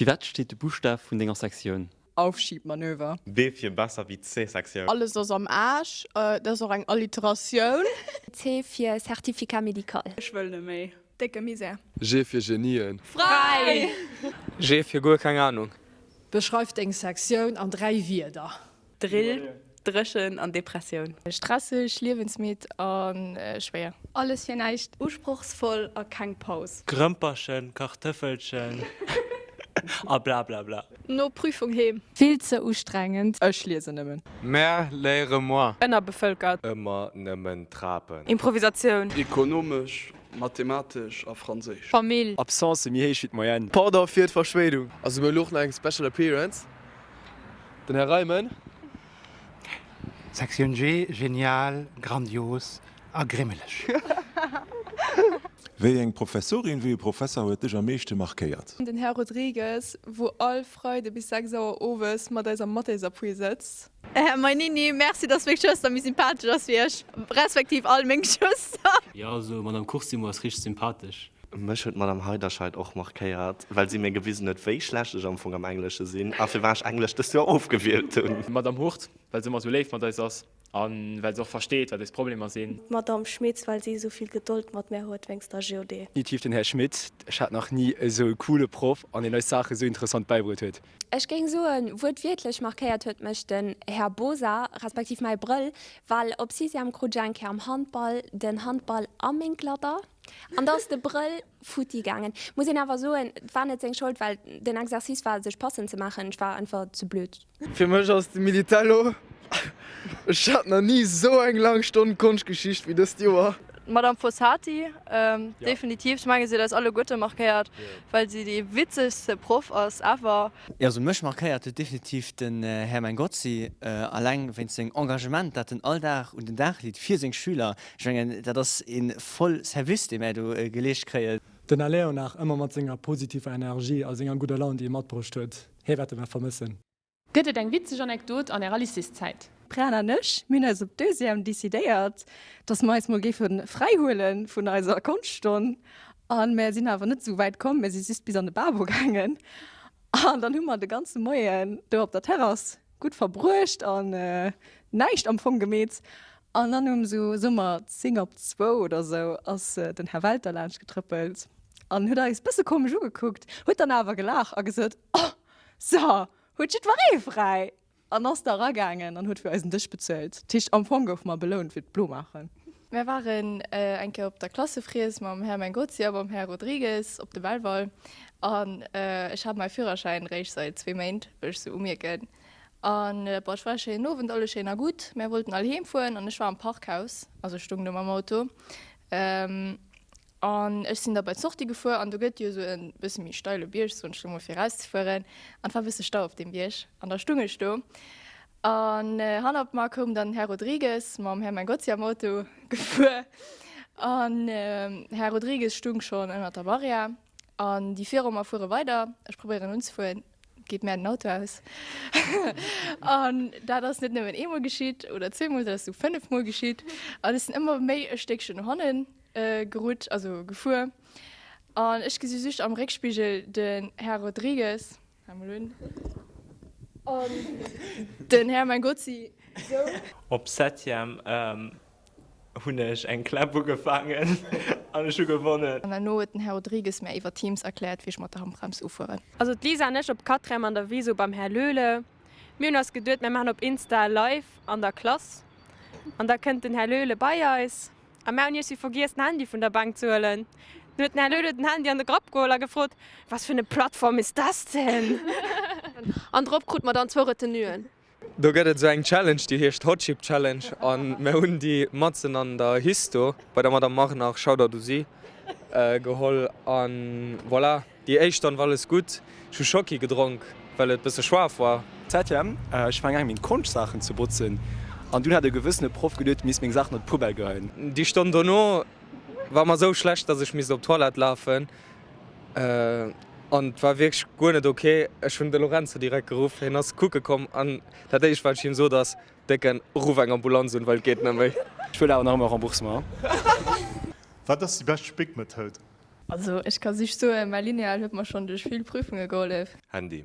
Fir wat steet de Buschtaf vun denger Sektioun? Aufschiebmanöver. B fir besser wéi d'C-Sektioun. Alles ass am Aasch, dat ass och eng Alliteratioun. C fir Certificat médical. Ech wëll net méi. Décke Misär. G fir Genien. Fräi! G fir guer keng Ahnung. Beschreif deng Sektioun an 3 Wierder. Drill, dréchen an Depressioun. Stresseg, liewensmidd a schwéier. Alles fir näischt. Usprochsvoll a keng Paus. Grëmperchen, Kartëffelchen a blablabla. No Prüfung heem. Vill ze ustrengend. Ech liesen nëmmen. Mär léiere moi. Ënnerbevëlkert. Ëmmer nëmmen Trapen. Improvisatioun. Ekonomesch, mathematesch a franséisch. Famill. Absence méi héich wéi d'Moyenne. Pardon fir d'Verspéidung. Also mir hu lo och nach eng Special Appearance. Den Här Reimen. Sektioun G, Genial, grandios a grimmeleg. Wéi eng Professorin, wéi e Professer huet dech am meeschte markéiert? Den Här Rodrigues, wou all Freide bis 6 Auer owes mat eis am Mathésappuis sëtzt. Här Mainini, merci dass meng Schwëster méi sympathesch ass wéi ech, respektiv all meng Geschwëster. Jo, also Madame Coursimault ass richteg sympathesch. Mech huet d'Madame Heiderscheid och markéiert, well si mir gewisen huet, wéi schlecht ech am Fong am Englesche sinn a firwat ech Englesch dëst Joer ofgewielt hunn. D'Madame Hurt, well se ëmmer esou léif mat eis ass a well se och versteet, wat eis Problemer sinn. D'Madame Schmitz, well si esou vill Gedold mat mär huet wéinst der GOD. Definitiv den Här Schmitt, ech hat nach ni esou e coole Proff an deen eis Saache sou interessant bäibruet huet. Ech géing soen, wuertwiertlech markéiert huet mech den Här Bosa, respektiv mäi Brëll, well op Sixième krut ech eng Kéier am Handball den Handball a meng Gladder. An da ass de Brëll futti gaangen. Muss een awer soen, et war net seng Schold, well den Exercice war sech passend ze maachen. Ech war einfach ze blöd. Fir mech ass de Militello, ech hat nach ni esou eng laang Stonn Konschtgeschicht wéi dëst Joer. D'Madame Fossati, definitiv. Ech mengen, si huet eis alleguerte markéiert, well si déi witzegste Proff ass ever. Jo, also mech markéiert huet definitiv den Här Mengozzi, alleng wéinst sengem Engagement, dat en all Dag un den Dag leet fir seng Schüler. Ech mengen, dat ass ee voll Service, dee mär do geleescht kréien. Den Här Léonard, ëmmer mat senger positiver Energie a senger gudder Laun, déi e matbruecht huet, hie wäerte mer vermëssen. Gëtt et eng witzeg Anekdot an ärer Lycéeszäit? D'Bran an ech, mir hunn eis op Deuxième decidéiert, dass mer eis mol géife fräi huele vun eiser Konschtstonn. A mär sinn awer net esou wäit komm, mär si just bis an de Babo gaangen. An dann hu mer de ganze Moien do op der Terrass gutt verbruecht an näischt am Fong gemeet. An dann um sou, soe mer 10 op zwou oder sou, ass den Här Welter laanscht getrëppelt an huet eis bësse komesch ugekuckt, huet dann awer gelaacht a gesot, Oh, so, huet jiddweree fräi! An ass da eragaangen an huet fir eisen Dësch bezuelt. Dat heescht, am Fong goufe mer belount fir d'Blomaachen. Mär waren eng Kéier op der Klassefriess mam Här Mengozzi a mam Här Rodrigues op de Belval. An ech hat mäi Führerschäin réischt seit zwee Méint, wëll ech sou umierken. An bon, et war e schéinen Owend, alles schéin a gutt. Mär wollten all heem fueren an ech war am Parkhaus, also ech stoung do mam Auto. An ech sinn da bei d'Sortie gefuer an do gëtt jo esou e bësse méi steile Bierg, soen ech lo mol, fir erauszefueren. An et war e bësse Stau op deem Bierg an da stung ech do an hannert mer koum dann den Här Rodrigues mam Här Mengozzi am Auto gefuer. An Här Rodrigues stung schonn ënnert der Barrière an déi viru mer fuere weider. Ech probéieren unzefueren, geet mär den Auto aus. An dat ass net nëmmen eemol geschitt oder zweemol, dat ass esou fënnefmol geschitt. An ech sinn ëmmer méi e Stéckchen no hannen Gerutt, also gefuer, an ech gesi just am Réckspigel den Här Rodrigues, hal mol un, an den Här Mengozzi sou. Op Septième hunn ech eng Kläpp ugefaangen an ech hu gewonnen. An herno huet den Här Rodrigues mär iwwer Teams erkläert, wéi ech mat der Handbrems ufueren. Also d'Lisa an ech op Quatrième an der Viso beim Här Löhle. Mir hunn eis geduet, mär maachen op Insta e Live an der Klass an da kënnt den Här Löhle bei eis. A mär hunn iergsi vergiess den Handy vun der Bank ze huelen. Dunn huet den Här Löhle den Handy an de Grapp geholl a gefrot, Was für eine Plattform ist das denn? An drop krute mer dann zwou Retenuen. Do gëtt et esou eng Challenge, déi heescht Hot Chip Challenge a mir hunn déi matzen an der Histo bei der Madame Marnach, Shoutout u si, geholl a voilà. Déi éischt Stonn war alles gutt, ech hu Schocki gedronk, well et bësse schwaach war. Septième, ech faangen un meng Konschtsaachen ze botzen an dunn hat e gewëssene Proff geduet, misst meng Saachen an d'Poubelle geheien. Déi Stonn dono war mer sou schlecht, dass ech misst op d'Toilette lafen an et war wierklech guer net ok. Ech hunn de Lorenzo direkt geruff, hien ass kucke komm an dat éischt wat ech him sot ass, Décken, ruff eng Ambulanz un, well et geet net méi. Ech wëll awer nach ëmmer Remboursement. Wat ass déi bescht Spickmethoud? Also ech ka sich soen, mäi Lineal huet mer schonn duerch vill Prüfunge gehollef. Handy.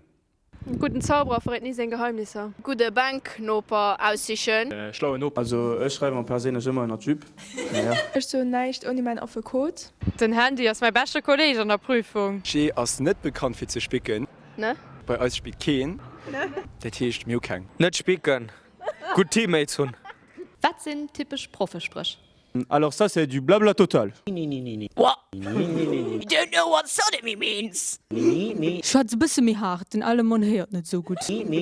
Gudden Zauberer verréit ni seng Geheimnisser. Gudde Banknoper aussichen. Schlauen Noper. Also ech schreiwe mer perséinlech ëmmer ënner d'Jupe, mä ja. Ech soen näischt ouni mäin Affekot. Den Handy ass mäi beschte Kolleeg an der Prüfung. Jee ass net bekannt fir ze spicken. Ne? Bei eis spickt keen. Ne? Dat heescht mir hu keng. Net spicken, gutt Teammates hunn. Wat sinn typesch Proffespréch? Alors ça c'est du blabla total. What? You don't know what sodomy means? Schwätz e bësse méi haart, den ale Mann héiert net esou gutt.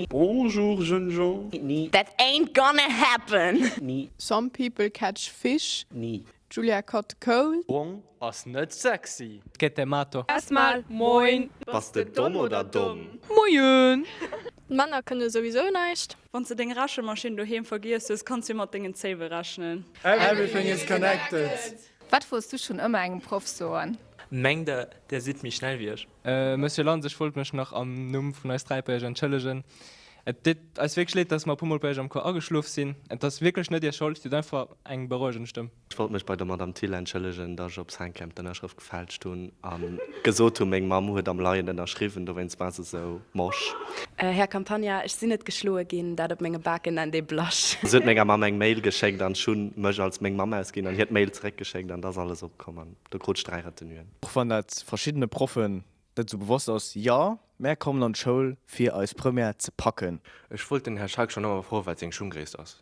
Bonjour jeunes gens. That ain't gonna happen. Some people catch fish. Julia caught the cold. Brong ass net sexy. Que te mato. Erstmal Moin. Bass de domm oder domm? Moien! D'Männer kënne souwisou näischt. Wann s de deng Rechemaschinn doheem vergiess hues, kanns du jo mat dengen Zéiwe rechnen. Everything is connected. Wat wollts du schonn ëmmer engem Proff soen? Mengt der, der sidd méi schnell wéi ech? Monsieur Lanz, ech wollt mech nach am Numm vun eis 3 bei Iech entschëllegen. Et deet eis wierklech leed, dass mer e puer mol bei Iech am Cours ageschlof sinn. Et ass wierklech net Ier Schold, Dir hutt einfach eng berouegend Stëmm. Ech wollt mech bei der Madame Thill entschëllegen, dass ech op Cinquième d'Ënnerschrëft gefälscht hunn a gesot hunn, meng Mamm huet am Leien ënnerschriwwen, dowéinst war se sou mosch. Här Campagna, ech sinn net geschloe ginn, dat op menge Baken nennt ee Blush. Si huet menger Mamm eng Mail geschéckt an ech hunn mech als meng Mamm ausginn an hir d'Mail zeréckgeschéckt an da ass alles opkomm an do krut ech 3 Retenuen. Och wann dat verschiddene Proffen net esou bewosst ass, jo, mär kommen an d'Schoul fir eis Première ze packen. Ech wollt den Här Schalk schon ëmmer froen wat seng Schunggréisst ass.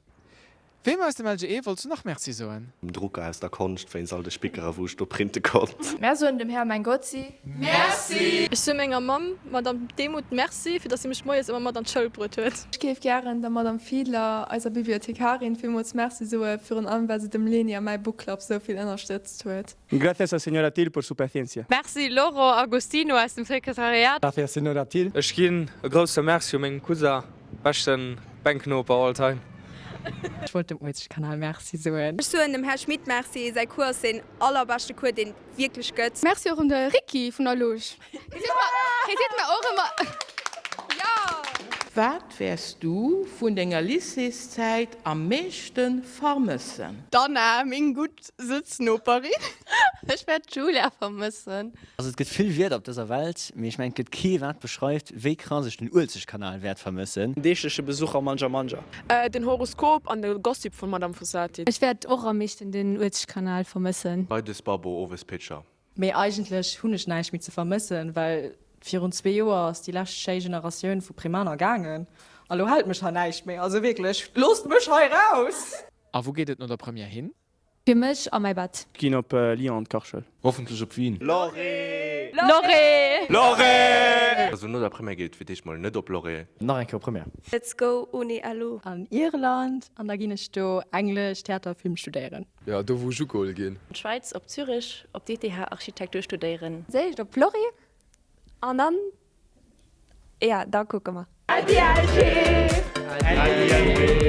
Weem aus dem LGE wollts du nach Merci soen? Drucker aus der Konscht wéinst all de Spickere wou ech do printe konnt. Mär soen dem Här Mengozzi Merci! Ech soe menger Mamm, Madame Demuth, Merci, fir dass si mech moies ëmmer mat an d'Schoul bruet huet. Ech géif gären der Madame Fiedler, eiser Bibliothekarin, villmools Merci soen, virun allem well se dem Leni a mäi Book Club esou vill ënnerstëtzt huet. Gracias a señora Thill por su paciencia. Merci Laurent Agostino aus dem Sekretariat. Gracias señora Thill. Ech ginn e grousse Merci u mengem Cousin, beschten Bänknoper all time. Ech wollt dem Uelzechtkanal Merci soen. Ech soen dem Här Schmit Merci, säi Cours ass deen allerbeschte Cours deen et wierklech gëtt. Merci och un de Ricky vun der Loge. Hie seet mer och ëmmer Jo! Wat wäers du vun denger Lycéeszäit am meeschte vermëssen? D'Anna, meng gutt Sëtznoperin. Ech wäert d'Julia vermëssen. Also et gëtt vill Wierder op dëser Welt, mee ech mengen et gëtt kee wat beschreift wéi krass ech den Uelzechtkanal wäert vermëssen. Deegleche Besuch am Manja Manja. Den Horoskop an de Gossip vun Madame Fossati. Ech wäert och am meeschten den Uelzechtkanal vermëssen. Freides Babbo, owes Pitcher. Mee eigentlech hunn ech näischt méi ze vermëssen, well virun zwee Joer ass déi lescht schéi Generatioun vu Primaner gaangen a lo hält mech hei näischt méi. Also wierklech, loosst mech hei raus! A wou geet et no der Première hin? Fir mech a mäi Bett. Ginn op Lyon an d'Kachschoul. Hoffentlech op Wien. Lorée! Lorée! Lorée! Also no der Première geet et fir d'éischt mol net op Lorée. Nach eng Kéier op Première. Let's go ohne LO. An Irland an da ginn ech do Englesch, Theater, Film studéieren. Jo, do wou ech ugeholl ginn. An d'Schwäiz, op Zürich, op d'ETH Architektur studéieren. Séischt op Lorée an dann, ja, da kucke mer. Äddi LG! Äddi LG!